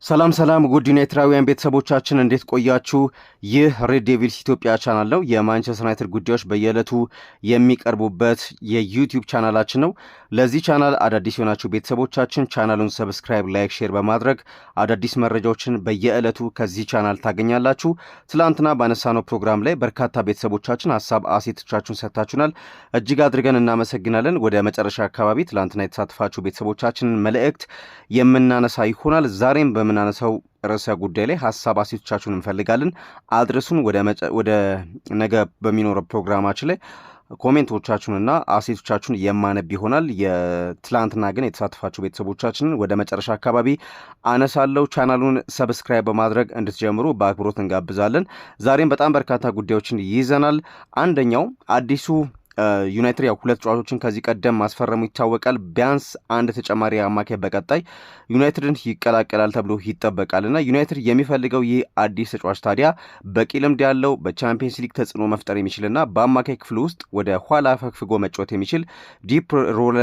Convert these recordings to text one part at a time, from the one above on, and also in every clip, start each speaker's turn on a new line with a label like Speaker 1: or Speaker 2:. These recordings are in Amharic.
Speaker 1: ሰላም ሰላም ውድ ዩናይትዳውያን ቤተሰቦቻችን፣ እንዴት ቆያችሁ? ይህ Red Devils ኢትዮጵያ ቻናል ነው። የማንቸስተር ዩናይትድ ጉዳዮች በየዕለቱ የሚቀርቡበት የ YouTube ቻናላችን ነው። ለዚህ ቻናል አዳዲስ የሆናችሁ ቤተሰቦቻችን ቻናሉን subscribe፣ like፣ share በማድረግ አዳዲስ መረጃዎችን በየዕለቱ ከዚህ ቻናል ታገኛላችሁ። ትላንትና ባነሳነው ፕሮግራም ላይ በርካታ ቤተሰቦቻችን ሀሳብ አስተያየቶቻችሁን ሰጥታችሁናል። እጅግ አድርገን እናመሰግናለን። ወደ መጨረሻ አካባቢ ትላንትና የተሳተፋችሁ ቤተሰቦቻችንን መልእክት የምናነሳ ይሆናል። ዛሬም በምናነሳው ርዕሰ ጉዳይ ላይ ሀሳብ አስተያየቶቻችሁን እንፈልጋለን። አድርሱን። ወደ ነገ በሚኖረው ፕሮግራማችን ላይ comment ኦቻችሁንና አስተያየቶቻችሁን የማነብ ይሆናል። የትላንትና ግን የተሳተፋችሁ ቤተሰቦቻችንን ወደ መጨረሻ አካባቢ አነሳለሁ። ቻናሉን subscribe በማድረግ እንድትጀምሩ በአክብሮት እንጋብዛለን። ዛሬም በጣም በርካታ ጉዳዮችን ይዘናል። አንደኛው አዲሱ ዩናይትድ ያው ሁለት ተጫዋቾችን ከዚህ ቀደም ማስፈረሙ ይታወቃል። ቢያንስ አንድ ተጨማሪ አማካይ በቀጣይ ዩናይትድን ይቀላቀላል ተብሎ ይጠበቃል እና ዩናይትድ የሚፈልገው ይህ አዲስ ተጫዋች ታዲያ በቂ ልምድ ያለው፣ በቻምፒየንስ ሊግ ተጽዕኖ መፍጠር የሚችልና በአማካይ ክፍል ውስጥ ወደ ኋላ ፈግፍጎ መጫወት የሚችል deep role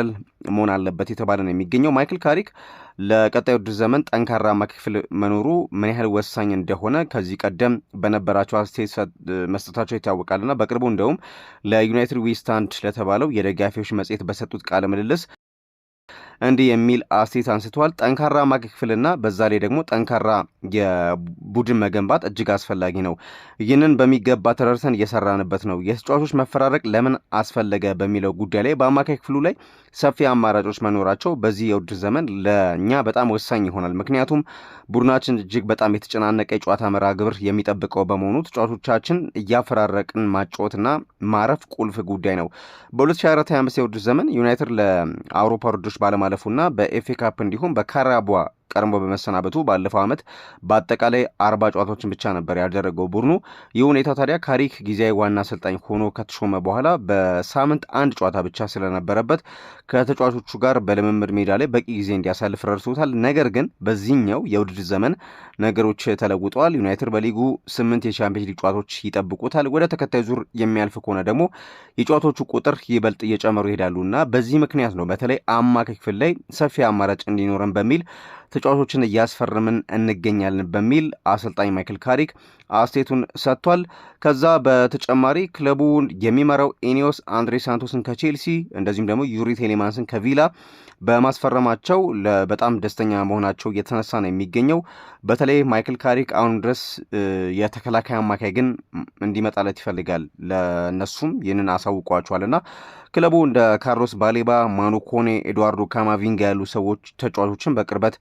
Speaker 1: መሆን አለበት የተባለ ነው የሚገኘው። ማይክል ካሪክ ለቀጣዩ ውድድር ዘመን ጠንካራ አማካይ ክፍል መኖሩ ምን ያህል ወሳኝ እንደሆነ ከዚህ ቀደም በነበራቸው አስተያየት መስጠታቸው ይታወቃልና በቅርቡ እንደውም ለ United We Stand ለተባለው የደጋፊዎች መጽሔት በሰጡት ቃለ ምልልስ እንዲህ የሚል አስተያየት አንስተዋል። ጠንካራ አማካይ ክፍልና በዛ ላይ ደግሞ ጠንካራ የቡድን መገንባት እጅግ አስፈላጊ ነው። ይህንን በሚገባ ተረድተን እየሰራንበት ነው። የተጫዋቾች መፈራረቅ ለምን አስፈለገ በሚለው ጉዳይ ላይ በአማካይ ክፍሉ ላይ ሰፊ አማራጮች መኖራቸው በዚህ የውድድር ዘመን ለእኛ በጣም ወሳኝ ይሆናል። ምክንያቱም ቡድናችን እጅግ በጣም የተጨናነቀ የጨዋታ መርሃ ግብር የሚጠብቀው በመሆኑ ተጫዋቾቻችን እያፈራረቅን ማጫወትና ማረፍ ቁልፍ ጉዳይ ነው። በ2024/25 የውድድር ዘመን ዩናይትድ ለአውሮፓ ውድድሮች ባለማለፉና በኤፍኤ ካፕ እንዲሁም በካራባኦ ቀድሞ በመሰናበቱ ባለፈው ዓመት በአጠቃላይ 40 ጨዋታዎችን ብቻ ነበር ያደረገው ቡድኑ። ይህ ሁኔታ ታዲያ ካሪክ ጊዜያዊ ዋና አሰልጣኝ ሆኖ ከተሾመ በኋላ በሳምንት አንድ ጨዋታ ብቻ ስለነበረበት ከተጫዋቾቹ ጋር በልምምድ ሜዳ ላይ በቂ ጊዜ እንዲያሳልፍ ረድቶታል። ነገር ግን በዚህኛው የውድድር ዘመን ነገሮች ተለውጠዋል። ዩናይትድ በሊጉ 8 የቻምፒየንስ ሊግ ጨዋታዎች ይጠብቁታል። ወደ ተከታዩ ዙር የሚያልፍ ከሆነ ደግሞ የጨዋታዎቹ ቁጥር ይበልጥ እየጨመሩ ይሄዳሉ እና በዚህ ምክንያት ነው በተለይ አማካይ ክፍል ላይ ሰፊ አማራጭ እንዲኖረን በሚል ተጫዋቾችን እያስፈረምን እንገኛለን በሚል አሰልጣኝ ማይክል ካሪክ አስተያየቱን ሰጥቷል። ከዛ በተጨማሪ ክለቡን የሚመራው ኢኒዮስ አንድሬ ሳንቶስን ከቼልሲ እንደዚሁም ደግሞ ዩሪ ቴሌማንስን ከቪላ በማስፈረማቸው በጣም ደስተኛ መሆናቸው እየተነሳ ነው የሚገኘው። በተለይ ማይክል ካሪክ አሁን ድረስ የተከላካይ አማካይ ግን እንዲመጣለት ይፈልጋል። ለእነሱም ይህንን አሳውቋቸዋል እና ክለቡ እንደ ካርሎስ ባሌባ፣ ማኑ ኮኔ፣ ኤድዋርዶ ካማቪንጋ ያሉ ሰዎች ተጫዋቾችን በቅርበት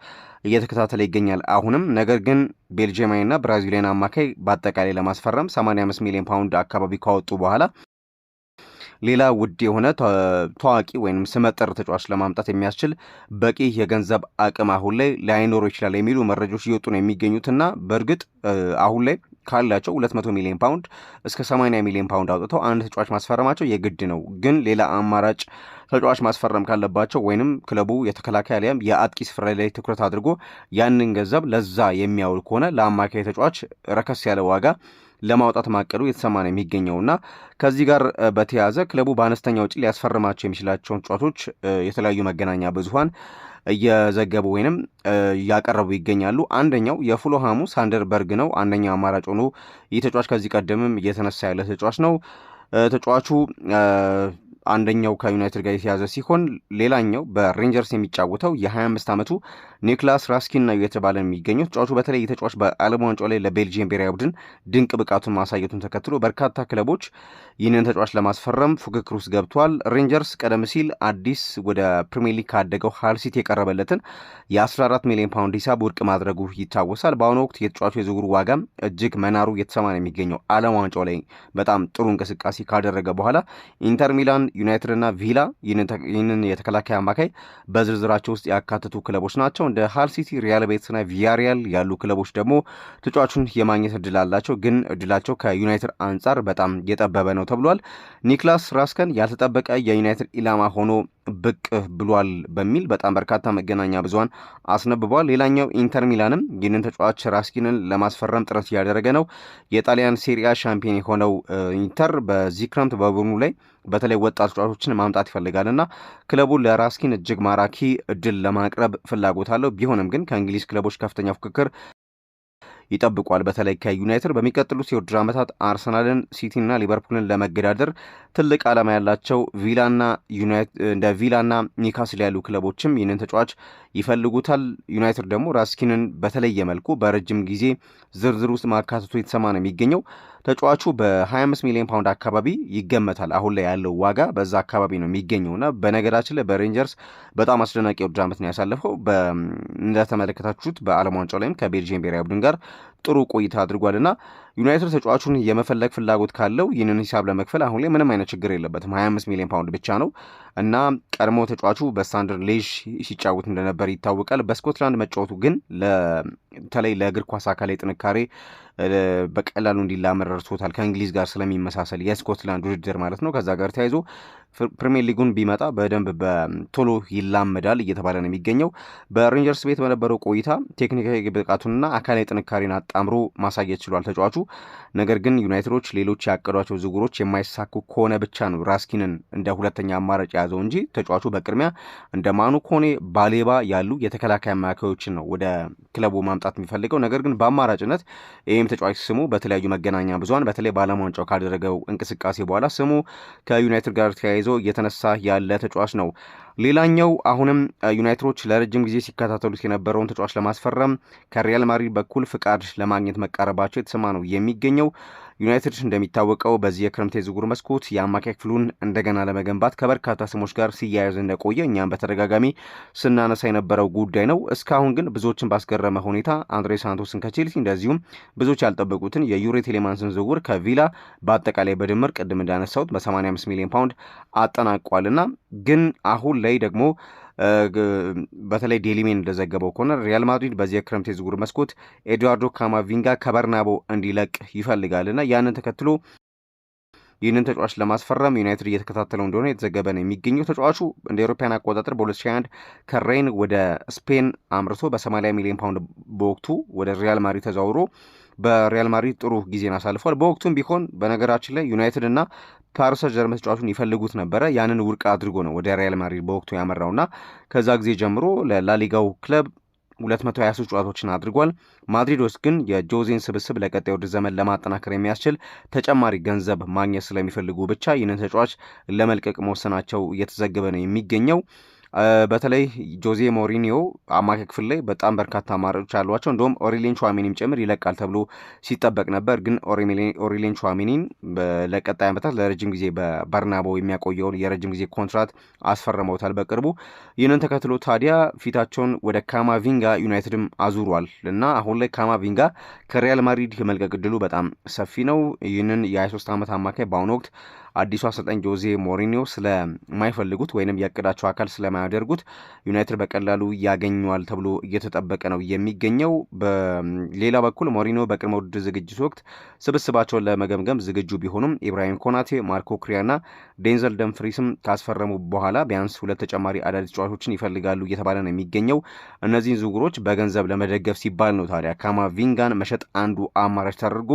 Speaker 1: እየተከታተለ ይገኛል አሁንም። ነገር ግን ቤልጅየማዊና ብራዚሊያን አማካይ በአጠቃላይ ለማስፈረም 85 ሚሊዮን ፓውንድ አካባቢ ካወጡ በኋላ ሌላ ውድ የሆነ ታዋቂ ወይም ስመጥር ተጫዋች ለማምጣት የሚያስችል በቂ የገንዘብ አቅም አሁን ላይ ላይኖረው ይችላል የሚሉ መረጃዎች እየወጡ ነው የሚገኙትና በእርግጥ አሁን ላይ ካላቸው 200 ሚሊዮን ፓውንድ እስከ 80 ሚሊዮን ፓውንድ አውጥተው አንድ ተጫዋች ማስፈረማቸው የግድ ነው። ግን ሌላ አማራጭ ተጫዋች ማስፈረም ካለባቸው ወይንም ክለቡ የተከላካይ አሊያም የአጥቂ ስፍራ ላይ ትኩረት አድርጎ ያንን ገንዘብ ለዛ የሚያውል ከሆነ ለአማካይ ተጫዋች ረከስ ያለ ዋጋ ለማውጣት ማቀዱ የተሰማ ነው የሚገኘውና ከዚህ ጋር በተያያዘ ክለቡ በአነስተኛ ወጪ ሊያስፈርማቸው የሚችላቸውን ተጫዋቾች የተለያዩ መገናኛ ብዙኃን እየዘገቡ ወይንም እያቀረቡ ይገኛሉ። አንደኛው የፉልሃሙ ሳንደር በርግ ነው። አንደኛው አማራጭ ሆኖ ይህ ተጫዋች ከዚህ ቀደምም እየተነሳ ያለ ተጫዋች ነው። ተጫዋቹ አንደኛው ከዩናይትድ ጋር የተያዘ ሲሆን ሌላኛው በሬንጀርስ የሚጫወተው የ25 ዓመቱ ኒክላስ ራስኪን ነው የተባለ የሚገኘው። ተጫዋቹ በተለይ ተጫዋች በዓለም ዋንጫው ላይ ለቤልጂየም ብሔራዊ ቡድን ድንቅ ብቃቱን ማሳየቱን ተከትሎ በርካታ ክለቦች ይህንን ተጫዋች ለማስፈረም ፉክክር ውስጥ ገብቷል። ሬንጀርስ ቀደም ሲል አዲስ ወደ ፕሪሚየር ሊግ ካደገው ሃል ሲቲ የቀረበለትን የ14 ሚሊዮን ፓውንድ ሂሳብ ውድቅ ማድረጉ ይታወሳል። በአሁኑ ወቅት የተጫዋቹ የዝውውር ዋጋም እጅግ መናሩ እየተሰማ ነው የሚገኘው። ዓለም ዋንጫው ላይ በጣም ጥሩ እንቅስቃሴ ካደረገ በኋላ ኢንተር ሚላን፣ ዩናይትድ እና ቪላ ይህንን የተከላካይ አማካይ በዝርዝራቸው ውስጥ ያካተቱ ክለቦች ናቸው። እንደ ሃል ሲቲ፣ ሪያል ቤትስና ቪያሪያል ያሉ ክለቦች ደግሞ ተጫዋቹን የማግኘት እድል አላቸው፣ ግን እድላቸው ከዩናይትድ አንጻር በጣም የጠበበ ነው ተብሏል። ኒክላስ ራስከን ያልተጠበቀ የዩናይትድ ኢላማ ሆኖ ብቅ ብሏል በሚል በጣም በርካታ መገናኛ ብዙኃን አስነብበዋል። ሌላኛው ኢንተር ሚላንም ይህንን ተጫዋች ራስኪንን ለማስፈረም ጥረት እያደረገ ነው። የጣሊያን ሴሪያ ሻምፒዮን የሆነው ኢንተር በዚህ ክረምት በቡድኑ ላይ በተለይ ወጣት ተጫዋቾችን ማምጣት ይፈልጋልና ክለቡ ለራስኪን እጅግ ማራኪ እድል ለማቅረብ ፍላጎት አለው። ቢሆንም ግን ከእንግሊዝ ክለቦች ከፍተኛ ፉክክር ይጠብቋል። በተለይ ከዩናይትድ በሚቀጥሉት የውድድር ዓመታት አርሰናልን፣ ሲቲና ሊቨርፑልን ለመገዳደር ትልቅ ዓላማ ያላቸው ቪላና እንደ ቪላና ኒውካስል ያሉ ክለቦችም ይህንን ተጫዋች ይፈልጉታል። ዩናይትድ ደግሞ ራስኪንን በተለየ መልኩ በረጅም ጊዜ ዝርዝር ውስጥ ማካተቱ የተሰማ ነው የሚገኘው። ተጫዋቹ በ25 ሚሊዮን ፓውንድ አካባቢ ይገመታል። አሁን ላይ ያለው ዋጋ በዛ አካባቢ ነው የሚገኘውና በነገራችን ላይ በሬንጀርስ በጣም አስደናቂ የውድድር ዓመት ነው ያሳለፈው። እንደተመለከታችሁት በዓለም ዋንጫው ላይም ከቤልጅየም ብሔራዊ ቡድን ጋር ጥሩ ቆይታ አድርጓልና ዩናይትድ ተጫዋቹን የመፈለግ ፍላጎት ካለው ይህንን ሂሳብ ለመክፈል አሁን ላይ ምንም አይነት ችግር የለበትም። 25 ሚሊዮን ፓውንድ ብቻ ነው እና ቀድሞ ተጫዋቹ በስታንደርድ ሌዥ ሲጫወት እንደነበር ይታወቃል። በስኮትላንድ መጫወቱ ግን በተለይ ለእግር ኳስ አካላዊ ጥንካሬ በቀላሉ እንዲላመድ ረድቶታል። ከእንግሊዝ ጋር ስለሚመሳሰል የስኮትላንድ ውድድር ማለት ነው። ከዛ ጋር ተያይዞ ፕሪሚየር ሊጉን ቢመጣ በደንብ በቶሎ ይላመዳል እየተባለ ነው የሚገኘው። በሬንጀርስ ቤት በነበረው ቆይታ ቴክኒካዊ ብቃቱንና አካላዊ ጥንካሬን አጣምሮ ማሳየት ችሏል ተጫዋቹ። ነገር ግን ዩናይትዶች ሌሎች ያቀዷቸው ዝውውሮች የማይሳኩ ከሆነ ብቻ ነው ራስኪንን እንደ ሁለተኛ አማራጭ የያዘው እንጂ ተጫዋቹ በቅድሚያ እንደ ማኑ ኮኔ፣ ባሌባ ያሉ የተከላካይ አማካዮችን ነው ወደ ክለቡ ማምጣት የሚፈልገው። ነገር ግን በአማራጭነት ይህም ተጫዋች ስሙ በተለያዩ መገናኛ ብዙኃን በተለይ በዓለም ዋንጫው ካደረገው እንቅስቃሴ በኋላ ስሙ ከዩናይትድ ጋር ተያይዞ እየተነሳ ያለ ተጫዋች ነው። ሌላኛው አሁንም ዩናይትዶች ለረጅም ጊዜ ሲከታተሉት የነበረውን ተጫዋች ለማስፈረም ከሪያል ማድሪድ በኩል ፍቃድ ለማግኘት መቃረባቸው የተሰማ ነው የሚገኘው። ዩናይትድ እንደሚታወቀው በዚህ የክረምት የዝውውር መስኮት የአማካይ ክፍሉን እንደገና ለመገንባት ከበርካታ ስሞች ጋር ሲያያዝ እንደቆየ እኛም በተደጋጋሚ ስናነሳ የነበረው ጉዳይ ነው። እስካሁን ግን ብዙዎችን ባስገረመ ሁኔታ አንድሬ ሳንቶስን ከቼልሲ እንደዚሁም ብዙዎች ያልጠበቁትን የዩሪ ቴሌማንስን ዝውውር ከቪላ በአጠቃላይ በድምር ቅድም እንዳነሳሁት በ85 ሚሊዮን ፓውንድ አጠናቋልና ግን አሁን ላይ ደግሞ በተለይ ዴይሊ ሜል እንደዘገበው ከሆነ ሪያል ማድሪድ በዚህ የክረምት የዝውውር መስኮት ኤድዋርዶ ካማቪንጋ ከበርናቦ እንዲለቅ ይፈልጋል እና ያንን ተከትሎ ይህንን ተጫዋች ለማስፈረም ዩናይትድ እየተከታተለው እንደሆነ የተዘገበ ነው የሚገኘው። ተጫዋቹ እንደ አውሮፓውያን አቆጣጠር በ2021 ከሬን ወደ ስፔን አምርቶ በ80 ሚሊዮን ፓውንድ በወቅቱ ወደ ሪያል ማድሪድ ተዘዋውሮ በሪያል ማድሪድ ጥሩ ጊዜን አሳልፏል። በወቅቱም ቢሆን በነገራችን ላይ ዩናይትድ እና ፓሪስ ሰን ዠርመን ተጫዋቹን ይፈልጉት ነበረ። ያንን ውድቅ አድርጎ ነው ወደ ሪያል ማድሪድ በወቅቱ ያመራውና ከዛ ጊዜ ጀምሮ ለላሊጋው ክለብ 223 ጨዋታዎችን አድርጓል። ማድሪዶች ግን የጆዜን ስብስብ ለቀጣይ ውድድር ዘመን ለማጠናከር የሚያስችል ተጨማሪ ገንዘብ ማግኘት ስለሚፈልጉ ብቻ ይህንን ተጫዋች ለመልቀቅ መወሰናቸው እየተዘገበ ነው የሚገኘው። በተለይ ጆዜ ሞሪኒዮ አማካይ ክፍል ላይ በጣም በርካታ አማራጮች አሏቸው። እንደውም ኦሬሊን ቹዋሜኒም ጭምር ይለቃል ተብሎ ሲጠበቅ ነበር። ግን ኦሬሊን ቹዋሜኒን ለቀጣይ ዓመታት ለረጅም ጊዜ በበርናቦ የሚያቆየውን የረጅም ጊዜ ኮንትራት አስፈርመውታል በቅርቡ። ይህንን ተከትሎ ታዲያ ፊታቸውን ወደ ካማቪንጋ ዩናይትድም አዙሯል እና አሁን ላይ ካማቪንጋ ከሪያል ማድሪድ የመልቀቅ እድሉ በጣም ሰፊ ነው። ይህንን የ23 ዓመት አማካይ በአሁኑ ወቅት አዲሱ አሰልጣኝ ጆዜ ሞሪኒዮ ስለማይፈልጉት ወይንም ያቅዳቸው አካል ስለማያደርጉት ዩናይትድ በቀላሉ ያገኘዋል ተብሎ እየተጠበቀ ነው የሚገኘው። በሌላ በኩል ሞሪኒዮ በቅድመ ውድድር ዝግጅት ወቅት ስብስባቸውን ለመገምገም ዝግጁ ቢሆኑም ኢብራሂም ኮናቴ፣ ማርክ ኩኩሬያና ዴንዘል ደምፍሪስም ካስፈረሙ በኋላ ቢያንስ ሁለት ተጨማሪ አዳዲስ ተጫዋቾችን ይፈልጋሉ እየተባለ ነው የሚገኘው። እነዚህን ዝውውሮች በገንዘብ ለመደገፍ ሲባል ነው ታዲያ ካማቪንጋን መሸጥ አንዱ አማራጭ ተደርጎ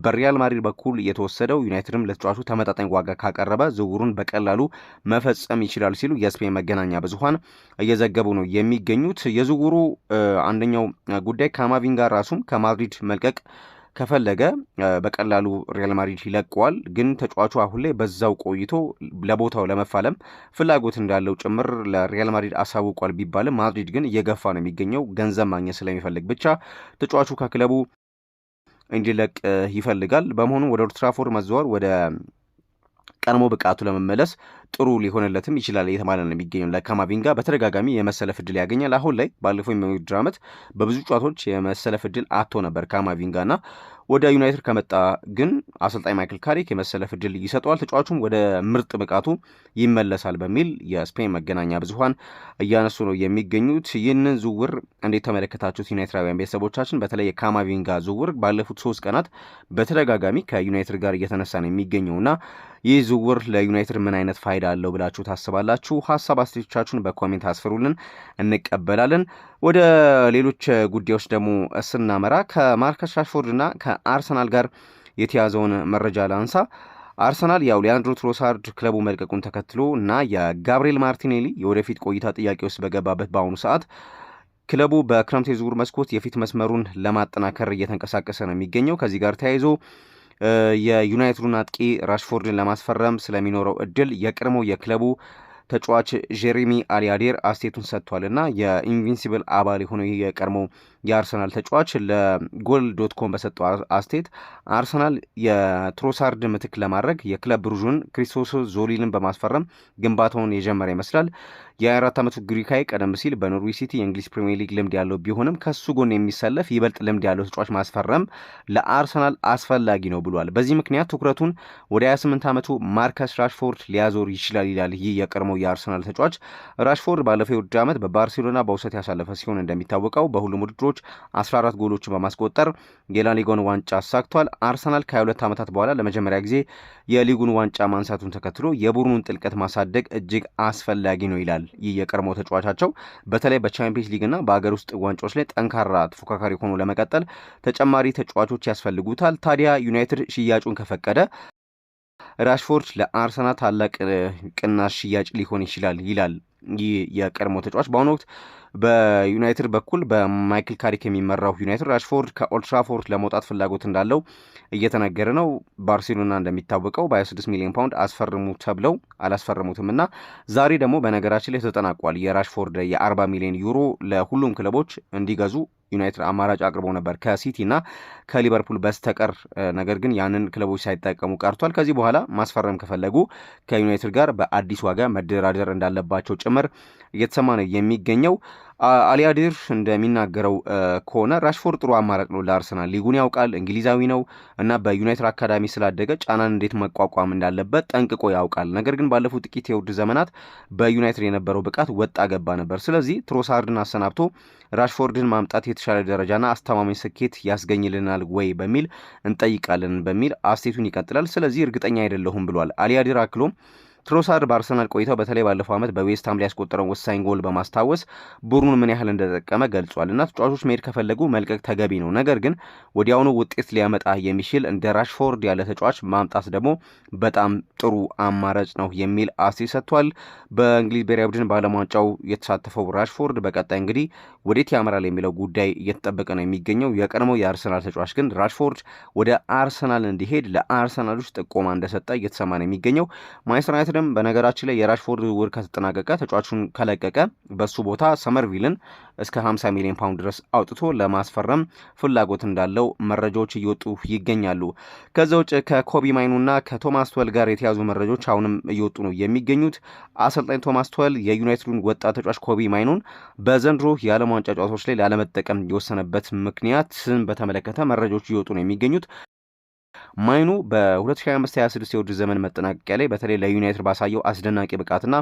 Speaker 1: በሪያል ማድሪድ በኩል የተወሰደው። ዩናይትድም ለተጫዋቹ ተመጣጣኝ ዋጋ ካቀረበ ዝውውሩን በቀላሉ መፈጸም ይችላል ሲሉ የስፔን መገናኛ ብዙኃን እየዘገቡ ነው የሚገኙት። የዝውውሩ አንደኛው ጉዳይ ካማቪንጋ ራሱም ከማድሪድ መልቀቅ ከፈለገ በቀላሉ ሪያል ማድሪድ ይለቀዋል። ግን ተጫዋቹ አሁን ላይ በዛው ቆይቶ ለቦታው ለመፋለም ፍላጎት እንዳለው ጭምር ለሪያል ማድሪድ አሳውቋል ቢባልም ማድሪድ ግን እየገፋ ነው የሚገኘው። ገንዘብ ማግኘት ስለሚፈልግ ብቻ ተጫዋቹ ከክለቡ እንዲለቅ ይፈልጋል። በመሆኑ ወደ ኦልድ ትራፎርድ መዘዋወር ወደ ቀድሞ ብቃቱ ለመመለስ ጥሩ ሊሆንለትም ይችላል እየተባለ ነው የሚገኘው። ለካማቪንጋ በተደጋጋሚ የመሰለፍ እድል ያገኛል። አሁን ላይ ባለፈው የውድድር ዓመት በብዙ ጨዋታዎች የመሰለፍ እድል አጥቶ ነበር ካማቪንጋ እና ወደ ዩናይትድ ከመጣ ግን አሰልጣኝ ማይክል ካሪክ የመሰለፍ እድል ይሰጠዋል፣ ተጫዋቹም ወደ ምርጥ ብቃቱ ይመለሳል በሚል የስፔን መገናኛ ብዙኃን እያነሱ ነው የሚገኙት። ይህንን ዝውውር እንዴት ተመለከታችሁት? ዩናይትዳውያን ቤተሰቦቻችን፣ በተለይ የካማቪንጋ ዝውውር ባለፉት 3 ቀናት በተደጋጋሚ ከዩናይትድ ጋር እየተነሳ ነው የሚገኘውና ይህ ዝውውር ለዩናይትድ ምን አይነት ፋይዳ አለው ብላችሁ ታስባላችሁ? ሀሳብ አስተያየቶቻችሁን በ comment አስፍሩልን፣ እንቀበላለን። ወደ ሌሎች ጉዳዮች ደግሞ ስናመራ ከማርከስ ራሽፎርድ እና ከአርሰናል ጋር የተያዘውን መረጃ ላንሳ። አርሰናል ያው ሊያንድሮ ትሮሳርድ ክለቡ መልቀቁን ተከትሎ እና የጋብሪኤል ማርቲኔሊ የወደፊት ቆይታ ጥያቄ ውስጥ በገባበት በአሁኑ ሰዓት ክለቡ በክረምት የዝውውር መስኮት የፊት መስመሩን ለማጠናከር እየተንቀሳቀሰ ነው የሚገኘው። ከዚህ ጋር ተያይዞ የዩናይትዱን አጥቂ ራሽፎርድን ለማስፈረም ስለሚኖረው እድል የቀድሞ የክለቡ ተጫዋች ጄሬሚ አሊያዴር አስተያየቱን ሰጥቷል እና የ Invincible አባል የሆነው ይህ የቀድሞ የአርሰናል ተጫዋች ለጎል ዶት ኮም በሰጠው አስተያየት አርሰናል የትሮሳርድ ምትክ ለማድረግ የክለብ ብሩዥን ክሪስቶስ ዞሊልን በማስፈረም ግንባታውን የጀመረ ይመስላል። የ24 ዓመቱ ግሪካዊ ቀደም ሲል በኖርዊች ሲቲ የእንግሊዝ ፕሪሚየር ሊግ ልምድ ያለው ቢሆንም ከሱ ጎን የሚሰለፍ ይበልጥ ልምድ ያለው ተጫዋች ማስፈረም ለአርሰናል አስፈላጊ ነው ብሏል። በዚህ ምክንያት ትኩረቱን ወደ 28 ዓመቱ ማርከስ ራሽፎርድ ሊያዞር ይችላል ይላል ይህ የቀድሞው የአርሰናል ተጫዋች። ራሽፎርድ ባለፈው የውድድር ዓመት በባርሴሎና በውሰት ያሳለፈ ሲሆን እንደሚታወቀው በሁሉም ውድድሮች 14 ጎሎችን በማስቆጠር የላሊጋውን ዋንጫ አሳክቷል። አርሰናል ከ22 ዓመታት በኋላ ለመጀመሪያ ጊዜ የሊጉን ዋንጫ ማንሳቱን ተከትሎ የቡድኑን ጥልቀት ማሳደግ እጅግ አስፈላጊ ነው ይላል ይህ የቀድሞ ተጫዋቻቸው። በተለይ በቻምፒየንስ ሊግና በሀገር ውስጥ ዋንጫዎች ላይ ጠንካራ ተፎካካሪ ሆኖ ለመቀጠል ተጨማሪ ተጫዋቾች ያስፈልጉታል። ታዲያ ዩናይትድ ሽያጩን ከፈቀደ ራሽፎርድ ለአርሰናል ታላቅ ቅናሽ ሽያጭ ሊሆን ይችላል ይላል ይህ የቀድሞ ተጫዋች። በአሁኑ ወቅት በዩናይትድ በኩል በማይክል ካሪክ የሚመራው ዩናይትድ ራሽፎርድ ከኦልድትራፎርድ ለመውጣት ፍላጎት እንዳለው እየተነገረ ነው። ባርሴሎና እንደሚታወቀው በ26 ሚሊዮን ፓውንድ አስፈርሙ ተብለው አላስፈረሙትም እና ዛሬ ደግሞ በነገራችን ላይ ተጠናቋል። የራሽፎርድ የ40 ሚሊዮን ዩሮ ለሁሉም ክለቦች እንዲገዙ ዩናይትድ አማራጭ አቅርቦ ነበር ከሲቲ እና ከሊቨርፑል በስተቀር። ነገር ግን ያንን ክለቦች ሳይጠቀሙ ቀርቷል። ከዚህ በኋላ ማስፈረም ከፈለጉ ከዩናይትድ ጋር በአዲስ ዋጋ መደራደር እንዳለባቸው ጭምር እየተሰማ ነው የሚገኘው። አሊያድር እንደሚናገረው ከሆነ ራሽፎርድ ጥሩ አማራጭ ነው ለአርሰናል። ሊጉን ያውቃል፣ እንግሊዛዊ ነው እና በዩናይትድ አካዳሚ ስላደገ ጫናን እንዴት መቋቋም እንዳለበት ጠንቅቆ ያውቃል። ነገር ግን ባለፉት ጥቂት የውድድር ዘመናት በዩናይትድ የነበረው ብቃት ወጣ ገባ ነበር። ስለዚህ ትሮሳርድን አሰናብቶ ራሽፎርድን ማምጣት የተሻለ ደረጃና አስተማማኝ ስኬት ያስገኝልናል ወይ በሚል እንጠይቃለን በሚል አስተያየቱን ይቀጥላል። ስለዚህ እርግጠኛ አይደለሁም ብሏል። አሊያድር አክሎም ትሮሳርድ በአርሰናል ቆይታው በተለይ ባለፈው ዓመት በዌስትሃም ላይ ያስቆጠረውን ወሳኝ ጎል በማስታወስ ቡድኑን ምን ያህል እንደጠቀመ ገልጿል። እና ተጫዋቾች መሄድ ከፈለጉ መልቀቅ ተገቢ ነው፣ ነገር ግን ወዲያውኑ ውጤት ሊያመጣ የሚችል እንደ ራሽፎርድ ያለ ተጫዋች ማምጣት ደግሞ በጣም ጥሩ አማራጭ ነው የሚል አስተያየት ሰጥቷል። በእንግሊዝ ብሔራዊ ቡድን በዓለም ዋንጫው የተሳተፈው ራሽፎርድ በቀጣይ እንግዲህ ወዴት ያመራል የሚለው ጉዳይ እየተጠበቀ ነው የሚገኘው። የቀድሞው የአርሰናል ተጫዋች ግን ራሽፎርድ ወደ አርሰናል እንዲሄድ ለአርሰናሎች ጥቆማ እንደሰጠ እየተሰማ ነው የሚገኘው። ማንቸስተር ዩናይትድም በነገራችን ላይ የራሽፎርድ ዝውውር ከተጠናቀቀ ተጫዋቹን ከለቀቀ በሱ ቦታ ሰመርቪልን እስከ 50 ሚሊዮን ፓውንድ ድረስ አውጥቶ ለማስፈረም ፍላጎት እንዳለው መረጃዎች እየወጡ ይገኛሉ። ከዛ ውጭ ከኮቢ ማይኑና ከቶማስ ቱኸል ጋር የተያዙ መረጃዎች አሁንም እየወጡ ነው የሚገኙት። አሰልጣኝ ቶማስ ቱኸል የዩናይትዱን ወጣት ተጫዋች ኮቢ ማይኑን በዘንድሮ የዓለም ዋንጫ ጨዋታዎች ላይ ላለመጠቀም የወሰነበት ምክንያትን በተመለከተ መረጃዎች እየወጡ ነው የሚገኙት። ማይኑ በ2025/26 የውድድር ዘመን መጠናቀቂያ ላይ በተለይ ለዩናይትድ ባሳየው አስደናቂ ብቃትና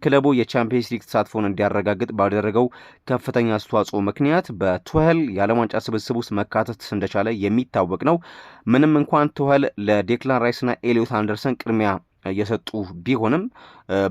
Speaker 1: ክለቡ የቻምፒየንስ ሊግ ተሳትፎን እንዲያረጋግጥ ባደረገው ከፍተኛ አስተዋጽኦ ምክንያት በቱኸል የዓለም ዋንጫ ስብስብ ውስጥ መካተት እንደቻለ የሚታወቅ ነው። ምንም እንኳን ቱኸል ለዴክላን ራይስና ኤሊዮት አንደርሰን ቅድሚያ እየሰጡ ቢሆንም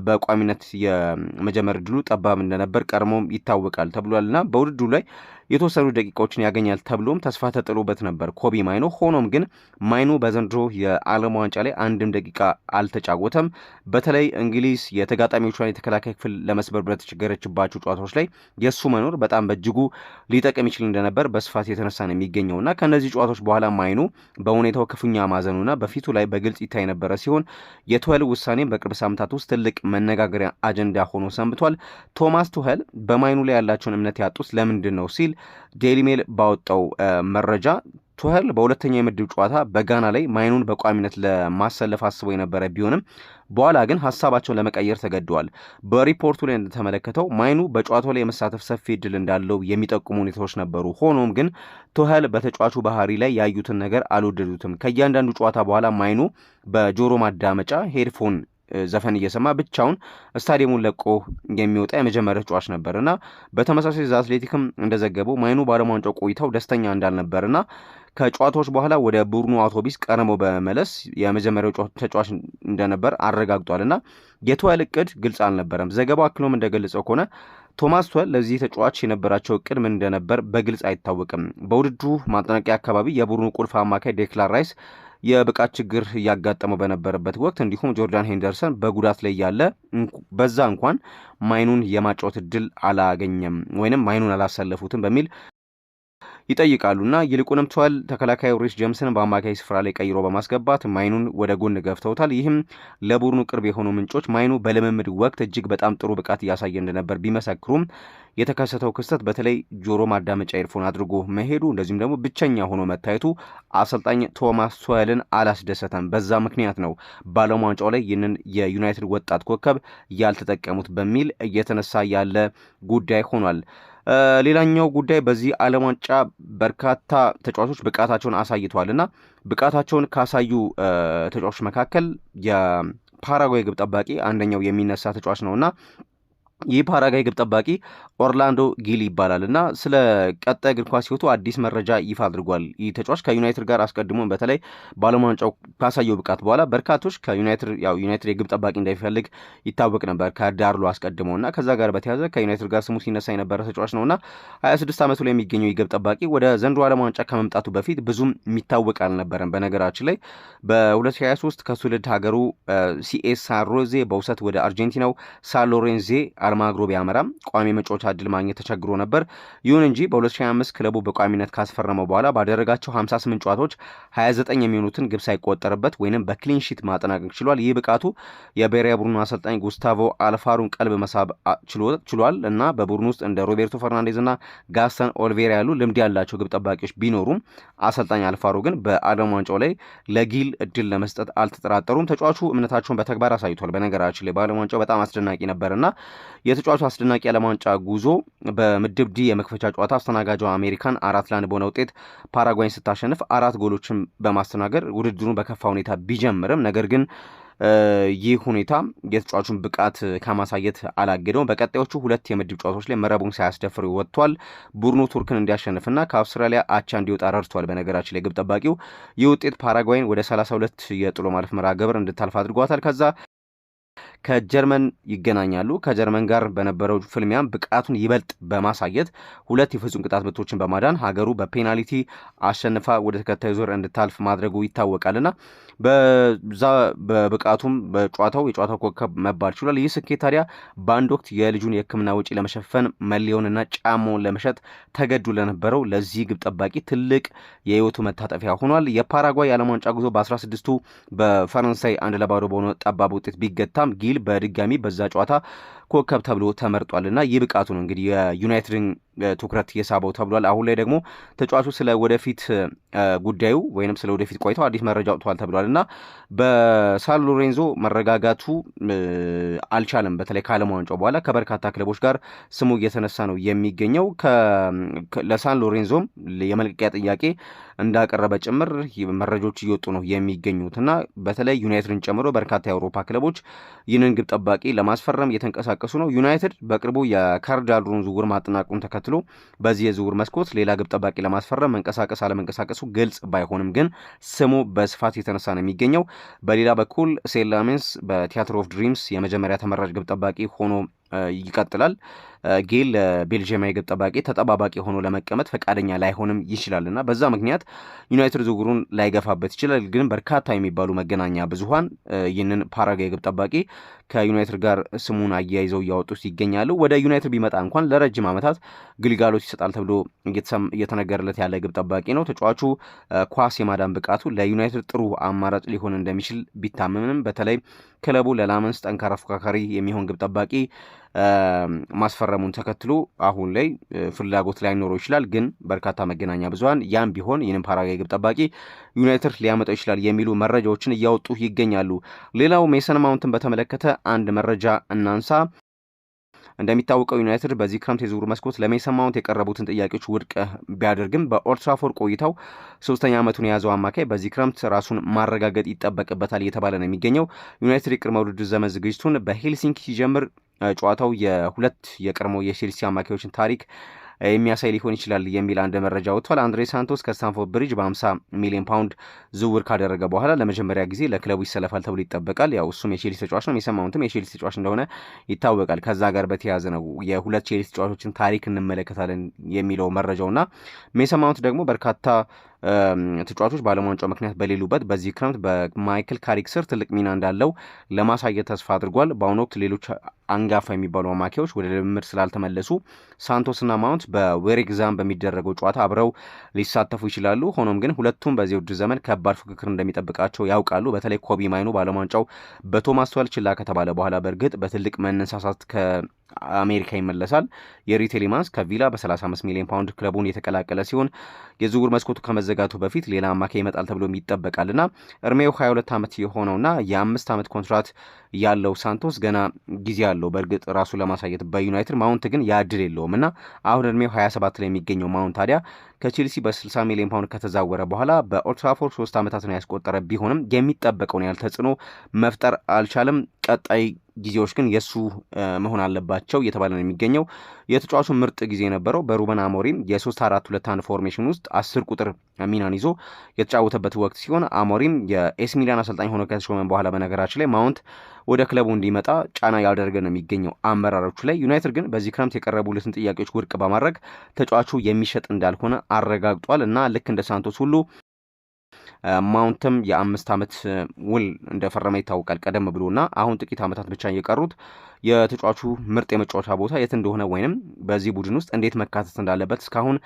Speaker 1: በቋሚነት የመጀመር እድሉ ጠባብ እንደነበር ቀድሞም ይታወቃል ተብሏልና በውድድሩ ላይ የተወሰኑ ደቂቃዎችን ያገኛል ተብሎም ተስፋ ተጥሎበት ነበር ኮቢ ማይኖ። ሆኖም ግን ማይኖ በዘንድሮ የዓለም ዋንጫ ላይ አንድም ደቂቃ አልተጫወተም። በተለይ እንግሊዝ የተጋጣሚዎቿን የተከላካይ ክፍል ለመስበር በተቸገረችባቸው ጨዋታዎች ላይ የእሱ መኖር በጣም በእጅጉ ሊጠቅም ይችል እንደነበር በስፋት የተነሳ ነው የሚገኘውና ከእነዚህ ጨዋታዎች በኋላ ማይኖ በሁኔታው ክፉኛ ማዘኑና በፊቱ ላይ በግልጽ ይታይ ነበረ ሲሆን የቱኸል ውሳኔ በቅርብ ሳምንታት ውስጥ ትልቅ መነጋገሪያ አጀንዳ ሆኖ ሰንብቷል። ቶማስ ቱኸል በማይኑ ላይ ያላቸውን እምነት ያጡት ለምንድን ነው ሲል ዴይሊ ሜል ባወጣው መረጃ ቱኸል በሁለተኛው የምድብ ጨዋታ በጋና ላይ ማይኑን በቋሚነት ለማሰለፍ አስበው የነበረ ቢሆንም በኋላ ግን ሀሳባቸውን ለመቀየር ተገደዋል። በሪፖርቱ ላይ እንደተመለከተው ማይኑ በጨዋታው ላይ የመሳተፍ ሰፊ እድል እንዳለው የሚጠቁሙ ሁኔታዎች ነበሩ። ሆኖም ግን ቱኸል በተጫዋቹ ባህሪ ላይ ያዩትን ነገር አልወደዱትም። ከእያንዳንዱ ጨዋታ በኋላ ማይኑ በጆሮ ማዳመጫ headphone ዘፈን እየሰማ ብቻውን ስታዲየሙን ለቆ የሚወጣ የመጀመሪያ ተጫዋች ነበር እና በተመሳሳይ ዘ አትሌቲክም እንደዘገበው ማይኑ በዓለም ዋንጫው ቆይታው ደስተኛ እንዳልነበርና ከጨዋታዎች በኋላ ወደ ቡድኑ አውቶቢስ ቀድሞ በመመለስ የመጀመሪያው ተጫዋች እንደነበር አረጋግጧል እና የቱኸል እቅድ ግልጽ አልነበረም። ዘገባው አክሎም እንደገለጸው ከሆነ ቶማስ ቱኸል ለዚህ ተጫዋች የነበራቸው እቅድ ምን እንደነበር በግልጽ አይታወቅም። በውድድሩ ማጠናቀቂያ አካባቢ የቡድኑ ቁልፍ አማካይ ዴክላን ራይስ የብቃት ችግር እያጋጠመው በነበረበት ወቅት እንዲሁም ጆርዳን ሄንደርሰን በጉዳት ላይ ያለ በዛ እንኳን ማይኑን የማጫወት እድል አላገኘም ወይንም ማይኑን አላሰለፉትም በሚል ይጠይቃሉና ይልቁንም ቱኸል ተከላካዩ ሪስ ጀምስን በአማካይ ስፍራ ላይ ቀይሮ በማስገባት ማይኑን ወደ ጎን ገፍተውታል። ይህም ለቡድኑ ቅርብ የሆኑ ምንጮች ማይኑ በልምምድ ወቅት እጅግ በጣም ጥሩ ብቃት እያሳየ እንደነበር ቢመሰክሩም የተከሰተው ክስተት በተለይ ጆሮ ማዳመጫ earphone አድርጎ መሄዱ እንደዚሁም ደግሞ ብቸኛ ሆኖ መታየቱ አሰልጣኝ ቶማስ ቱኸልን አላስደሰተም። በዛ ምክንያት ነው በዓለም ዋንጫው ላይ ይህንን የዩናይትድ ወጣት ኮከብ ያልተጠቀሙት በሚል እየተነሳ ያለ ጉዳይ ሆኗል። ሌላኛው ጉዳይ በዚህ ዓለም ዋንጫ በርካታ ተጫዋቾች ብቃታቸውን አሳይተዋል እና ብቃታቸውን ካሳዩ ተጫዋቾች መካከል የፓራጓይ ግብ ጠባቂ አንደኛው የሚነሳ ተጫዋች ነው እና ይህ ፓራጓይ ግብ ጠባቂ ኦርላንዶ ጊል ይባላል እና ስለ ቀጣይ እግር ኳስ ሕይወቱ አዲስ መረጃ ይፋ አድርጓል። ይህ ተጫዋች ከዩናይትድ ጋር አስቀድሞ በተለይ በዓለም ዋንጫው ካሳየው ብቃት በኋላ በርካቶች ከዩናይትድ ያው ዩናይትድ የግብ ጠባቂ እንዳይፈልግ ይታወቅ ነበር ከዳርሎ አስቀድሞ እና ከዛ ጋር በተያያዘ ከዩናይትድ ጋር ስሙ ሲነሳ የነበረ ተጫዋች ነው እና 26 ዓመቱ ላይ የሚገኘው የግብ ጠባቂ ወደ ዘንድሮ ዓለም ዋንጫ ከመምጣቱ በፊት ብዙም የሚታወቅ አልነበረም። በነገራችን ላይ በ2023 ከትውልድ ሀገሩ ሲኤስ ሳን ሆዜ በውሰት ወደ አርጀንቲናው ሳን ሎሬንዜ አልማግሮ ቢያመራም ቋሚ መጫወቻ እድል ማግኘት ተቸግሮ ነበር። ይሁን እንጂ በ2025 ክለቡ በቋሚነት ካስፈረመው በኋላ ባደረጋቸው 58 ጨዋታዎች 29 የሚሆኑትን ግብ ሳይቆጠርበት ወይንም በ clean sheet ማጠናቀቅ ችሏል። ይህ ብቃቱ የብሔራዊ ቡድኑ አሰልጣኝ ጉስታቮ አልፋሩን ቀልብ መሳብ ችሏል እና በቡድኑ ውስጥ እንደ ሮቤርቶ ፈርናንዴዝ እና ጋስተን ኦልቬራ ያሉ ልምድ ያላቸው ግብ ጠባቂዎች ቢኖሩም አሰልጣኝ አልፋሮ ግን በዓለም ዋንጫው ላይ ለጊል እድል ለመስጠት አልተጠራጠሩም። ተጫዋቹ እምነታቸውን በተግባር አሳይቷል። በነገራችን ላይ በዓለም ዋንጫው በጣም አስደናቂ ነበርና የተጫዋቹ አስደናቂ ዓለም ዋንጫ ጉዞ በምድብ ዲ የመክፈቻ ጨዋታ አስተናጋጇ አሜሪካን 4-1 በሆነ ውጤት ፓራጓይን ስታሸንፍ 4 ጎሎችን በማስተናገድ ውድድሩን በከፋ ሁኔታ ቢጀምርም ነገር ግን ይህ ሁኔታ የተጫዋቹን ብቃት ከማሳየት አላገደውም። በቀጣዮቹ ሁለት የምድብ ጨዋታዎች ላይ መረቡን ሳያስደፍር ወጥቷል። ቡድኑ ቱርክን እንዲያሸንፍና ከአውስትራሊያ አቻ እንዲወጣ ረድቷል። በነገራችን ላይ ግብ ጠባቂው ይህ ውጤት ፓራጓይን ወደ 32 የጥሎ ማለፍ መርሃ ግብር እንድታልፍ አድርጓታል። ከዛ ከጀርመን ይገናኛሉ። ከጀርመን ጋር በነበረው ፍልሚያም ብቃቱን ይበልጥ በማሳየት ሁለት የፍጹም ቅጣት ምቶችን በማዳን ሀገሩ በፔናልቲ አሸንፋ ወደ ተከታዩ ዙር እንድታልፍ ማድረጉ ይታወቃልና በዛ በብቃቱም በጨዋታው የጨዋታው ኮከብ መባል ችሏል። ይህ ስኬት ታዲያ በአንድ ወቅት የልጁን የሕክምና ወጪ ለመሸፈን መለያውንና ጫማውን ለመሸጥ ተገዶ ለነበረው ለዚህ ግብ ጠባቂ ትልቅ የህይወቱ መታጠፊያ ሆኗል። የፓራጓይ የዓለም ዋንጫ ጉዞ በ16ቱ በፈረንሳይ 1-0 በሆነ ጠባብ ውጤት ቢገታም ጊል በድጋሚ በዛ ጨዋታ ኮከብ ተብሎ ተመርጧል እና ይህ ብቃቱ ነው እንግዲህ የዩናይትድን ትኩረት የሳበው ተብሏል። አሁን ላይ ደግሞ ተጫዋቹ ስለ ወደፊት ጉዳዩ ወይንም ስለ ወደፊት ቆይታው አዲስ መረጃ አውጥቷል ተብሏል እና በሳን ሎሬንዞ መረጋጋቱ አልቻለም። በተለይ ከዓለም ዋንጫው በኋላ ከበርካታ ክለቦች ጋር ስሙ እየተነሳ ነው የሚገኘው። ለሳን ሎሬንዞም የመልቀቂያ ጥያቄ እንዳቀረበ ጭምር መረጃዎች እየወጡ ነው የሚገኙት እና በተለይ ዩናይትድን ጨምሮ በርካታ የአውሮፓ ክለቦች ይህንን ግብ ጠባቂ ለማስፈረም እየተንቀሳቀሱ ነው። ዩናይትድ በቅርቡ የካርዳልሩን ዝውውር ማጠናቀቁን ተከትሎ በዚህ የዝውውር መስኮት ሌላ ግብ ጠባቂ ለማስፈረም መንቀሳቀስ አለመንቀሳቀሱ ግልጽ ባይሆንም ግን ስሙ በስፋት የተነሳ ነው የሚገኘው። በሌላ በኩል ሴን ላሜንስ በቲያትር ኦፍ ድሪምስ የመጀመሪያ ተመራጭ ግብ ጠባቂ ሆኖ ይቀጥላል። ጌል ለቤልጅየማዊ ግብ ጠባቂ ተጠባባቂ ሆኖ ለመቀመጥ ፈቃደኛ ላይሆንም ይችላል እና በዛ ምክንያት ዩናይትድ ዝውውሩን ላይገፋበት ይችላል። ግን በርካታ የሚባሉ መገናኛ ብዙኃን ይህንን ፓራጓይ ግብ ጠባቂ ከዩናይትድ ጋር ስሙን አያይዘው እያወጡት ይገኛሉ። ወደ ዩናይትድ ቢመጣ እንኳን ለረጅም ዓመታት ግልጋሎት ይሰጣል ተብሎ እየተነገረለት ያለ ግብ ጠባቂ ነው። ተጫዋቹ ኳስ የማዳን ብቃቱ ለዩናይትድ ጥሩ አማራጭ ሊሆን እንደሚችል ቢታመምንም በተለይ ክለቡ ለላመንስ ጠንካራ ፎካካሪ የሚሆን ግብ ጠባቂ ማስፈረሙን ተከትሎ አሁን ላይ ፍላጎት ላይኖረው ይችላል። ግን በርካታ መገናኛ ብዙኃን ያም ቢሆን ይህንን ፓራጓይ ግብ ጠባቂ ዩናይትድ ሊያመጣው ይችላል የሚሉ መረጃዎችን እያወጡ ይገኛሉ። ሌላው ሜሰን ማውንትን በተመለከተ አንድ መረጃ እናንሳ። እንደሚታወቀው ዩናይትድ በዚህ ክረምት የዝውውር መስኮት ለሜሰን ማውንት የቀረቡትን ጥያቄዎች ውድቅ ቢያደርግም በኦልድትራፎርድ ቆይታው ሶስተኛ ዓመቱን የያዘው አማካይ በዚህ ክረምት ራሱን ማረጋገጥ ይጠበቅበታል እየተባለ ነው የሚገኘው። ዩናይትድ የቅድመ ውድድር ዘመን ዝግጅቱን በሄልሲንኪ ሲጀምር ጨዋታው የሁለት የቀድሞ የቼልሲ አማካዮችን ታሪክ የሚያሳይ ሊሆን ይችላል የሚል አንድ መረጃ ወጥቷል። አንድሬ ሳንቶስ ከስታንፎርድ ብሪጅ በ50 ሚሊዮን ፓውንድ ዝውውር ካደረገ በኋላ ለመጀመሪያ ጊዜ ለክለቡ ይሰለፋል ተብሎ ይጠበቃል። ያው እሱም የቼልሲ ተጫዋች ነው፣ ሜሰን ማውንትም የቼልሲ ተጫዋች እንደሆነ ይታወቃል። ከዛ ጋር በተያያዘ ነው የሁለት ቼልሲ ተጫዋቾችን ታሪክ እንመለከታለን የሚለው መረጃውና ሜሰን ማውንት ደግሞ በርካታ ተጫዋቾች በዓለም ዋንጫው ምክንያት በሌሉበት በዚህ ክረምት በማይክል ካሪክ ስር ትልቅ ሚና እንዳለው ለማሳየት ተስፋ አድርጓል። በአሁኑ ወቅት ሌሎች አንጋፋ የሚባሉ አማካዮች ወደ ልምምድ ስላልተመለሱ ሳንቶስና ማውንት በዌሬግዛም በሚደረገው ጨዋታ አብረው ሊሳተፉ ይችላሉ። ሆኖም ግን ሁለቱም በዚህ ውድድር ዘመን ከባድ ፉክክር እንደሚጠብቃቸው ያውቃሉ። በተለይ ኮቢ ማይኑ በዓለም ዋንጫው በቶማስ ቱኸል ችላ ከተባለ በኋላ በእርግጥ በትልቅ መነሳሳት ከአሜሪካ ይመለሳል። ዩሪ ቲሌማንስ ከቪላ በ35 ሚሊዮን ፓውንድ ክለቡን የተቀላቀለ ሲሆን የዝውውር መስኮቱ ከመዘጋቱ በፊት ሌላ አማካይ ይመጣል ተብሎ ይጠበቃልና እድሜው 22 ዓመት የሆነውና የ5 ዓመት ኮንትራት ያለው ሳንቶስ ገና ጊዜ አለው በእርግጥ ራሱ ለማሳየት በዩናይትድ። ማውንት ግን ያ እድል የለውም እና አሁን እድሜው 27 ላይ የሚገኘው ማውንት ታዲያ ከቼልሲ በ60 ሚሊዮን ፓውንድ ከተዛወረ በኋላ በኦልድትራፎርድ 3 ዓመታትን ያስቆጠረ ቢሆንም የሚጠበቀውን ያህል ተጽዕኖ መፍጠር አልቻለም። ቀጣይ ጊዜዎች ግን የእሱ መሆን አለባቸው እየተባለ ነው የሚገኘው። የተጫዋቹ ምርጥ ጊዜ የነበረው በሩበን አሞሪም የ3-4-2-1 formation ውስጥ 10 ቁጥር ሚናን ይዞ የተጫወተበት ወቅት ሲሆን አሞሪም የኤሲ ሚላን አሰልጣኝ ሆኖ ከተሾመ በኋላ በነገራችን ላይ ማውንት ወደ ክለቡ እንዲመጣ ጫና ያደረገ ነው የሚገኘው አመራሮቹ ላይ። ዩናይትድ ግን በዚህ ክረምት የቀረቡለትን ጥያቄዎች ውድቅ በማድረግ ተጫዋቹ የሚሸጥ እንዳልሆነ አረጋግጧል እና ልክ እንደ ሳንቶስ ሁሉ ማውንትም የ5 ዓመት ውል እንደፈረመ ይታወቃል ቀደም ብሎና አሁን ጥቂት ዓመታት ብቻ እየቀሩት የተጫዋቹ ምርጥ የመጫወቻ ቦታ የት እንደሆነ ወይንም በዚህ ቡድን ውስጥ እንዴት መካተት እንዳለበት እስካሁን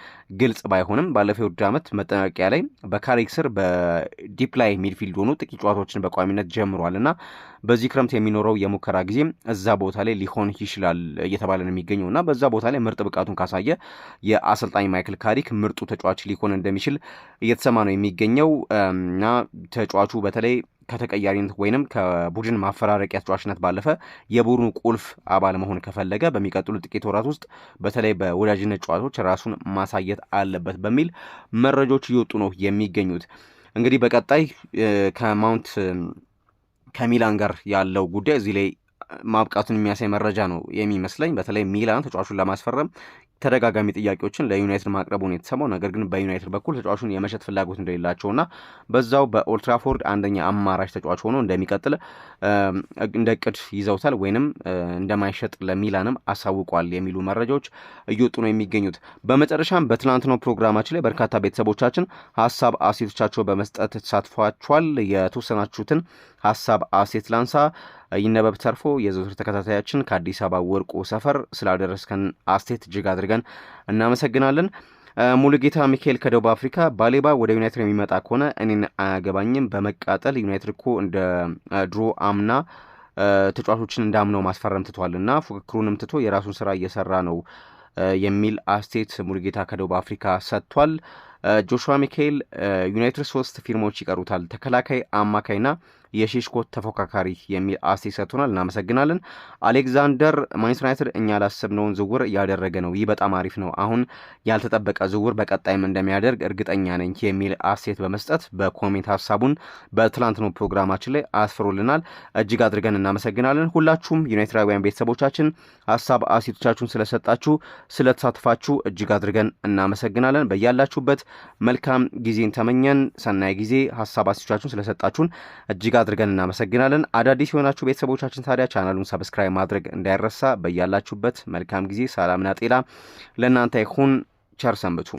Speaker 1: ግልጽ ባይሆንም ባለፈው የውድድር ዓመት መጠናቀቂያ ላይ በካሪክ ስር በ deep lying midfield ሆኖ ጥቂት ጨዋታዎችን በቋሚነት ጀምሯል እና በዚህ ክረምት የሚኖረው የሙከራ ጊዜ እዛ ቦታ ላይ ሊሆን ይችላል እየተባለ ነው የሚገኘው እና በዛ ቦታ ላይ ምርጥ ብቃቱን ካሳየ የአሰልጣኝ ማይክል ካሪክ ምርጡ ተጫዋች ሊሆን እንደሚችል እየተሰማ ነው የሚገኘው እና ተጫዋቹ በተለይ ከተቀያሪነት ወይንም ከቡድን ማፈራረቂያ ተጫዋችነት ባለፈ የቡድኑ ቁልፍ አባል መሆን ከፈለገ በሚቀጥሉ ጥቂት ወራት ውስጥ በተለይ በወዳጅነት ጨዋታዎች ራሱን ማሳየት አለበት በሚል መረጃዎች እየወጡ ነው የሚገኙት። እንግዲህ በቀጣይ ከማውንት ከሚላን ጋር ያለው ጉዳይ እዚህ ላይ ማብቃቱን የሚያሳይ መረጃ ነው የሚመስለኝ። በተለይ ሚላን ተጫዋቹን ለማስፈረም ተደጋጋሚ ጥያቄዎችን ለዩናይትድ ማቅረቡን የተሰማው፣ ነገር ግን በዩናይትድ በኩል ተጫዋቹን የመሸጥ ፍላጎት እንደሌላቸውና በዛው በኦልድትራፎርድ አንደኛ አማራጭ ተጫዋች ሆኖ እንደሚቀጥል እንደ እቅድ ይዘውታል ወይንም እንደማይሸጥ ለሚላንም አሳውቋል የሚሉ መረጃዎች እየወጡ ነው የሚገኙት። በመጨረሻም በትናንትናው ፕሮግራማችን ላይ በርካታ ቤተሰቦቻችን ሀሳብ አስተያየቶቻቸው በመስጠት ተሳትፏቸዋል። የተወሰናችሁትን ሀሳብ አስተያየት ላንሳ። ይነበብ ተርፎ የዘወትር ተከታታያችን ከአዲስ አበባ ወርቁ ሰፈር ስላደረስከን አስተያየት እጅግ አድርገን እናመሰግናለን። ሙሉጌታ ሚካኤል ከደቡብ አፍሪካ፣ ባሌባ ወደ ዩናይትድ የሚመጣ ከሆነ እኔን አያገባኝም በመቃጠል። ዩናይትድ እኮ እንደ ድሮ አምና ተጫዋቾችን እንዳምነው ማስፈረም ትቷል እና ፉክክሩንም ትቶ የራሱን ስራ እየሰራ ነው የሚል አስተያየት ሙሉጌታ ከደቡብ አፍሪካ ሰጥቷል። ጆሹዋ ሚካኤል፣ ዩናይትድ ሶስት ፊርማዎች ይቀሩታል፣ ተከላካይ፣ አማካይና የሼሽኮ ተፎካካሪ የሚል አስተያየት ሰጥቶናል። እናመሰግናለን። አሌክዛንደር፣ ማንቸስተር ዩናይትድ እኛ ያላሰብነውን ዝውውር እያደረገ ነው። ይህ በጣም አሪፍ ነው። አሁን ያልተጠበቀ ዝውውር በቀጣይም እንደሚያደርግ እርግጠኛ ነኝ የሚል አስተያየት በመስጠት በ comment ሀሳቡን በትላንትናው ፕሮግራማችን ላይ አስፍሮልናል። እጅግ አድርገን እናመሰግናለን። ሁላችሁም ዩናይትዳውያን ቤተሰቦቻችን ሀሳብ አስተያየቶቻችሁን ስለሰጣችሁ፣ ስለተሳተፋችሁ እጅግ አድርገን እናመሰግናለን። በያላችሁበት መልካም ጊዜን ተመኘን። ሰናይ ጊዜ። ሀሳብ አስተያየቶቻችሁን ስለሰጣችሁን እጅግ አድርገን እናመሰግናለን። አዳዲስ የሆናችሁ ቤተሰቦቻችን ታዲያ ቻናሉን subscribe ማድረግ እንዳይረሳ። በያላችሁበት መልካም ጊዜ፣ ሰላምና ጤና ለእናንተ ይሁን። ቸር ሰንብቱ።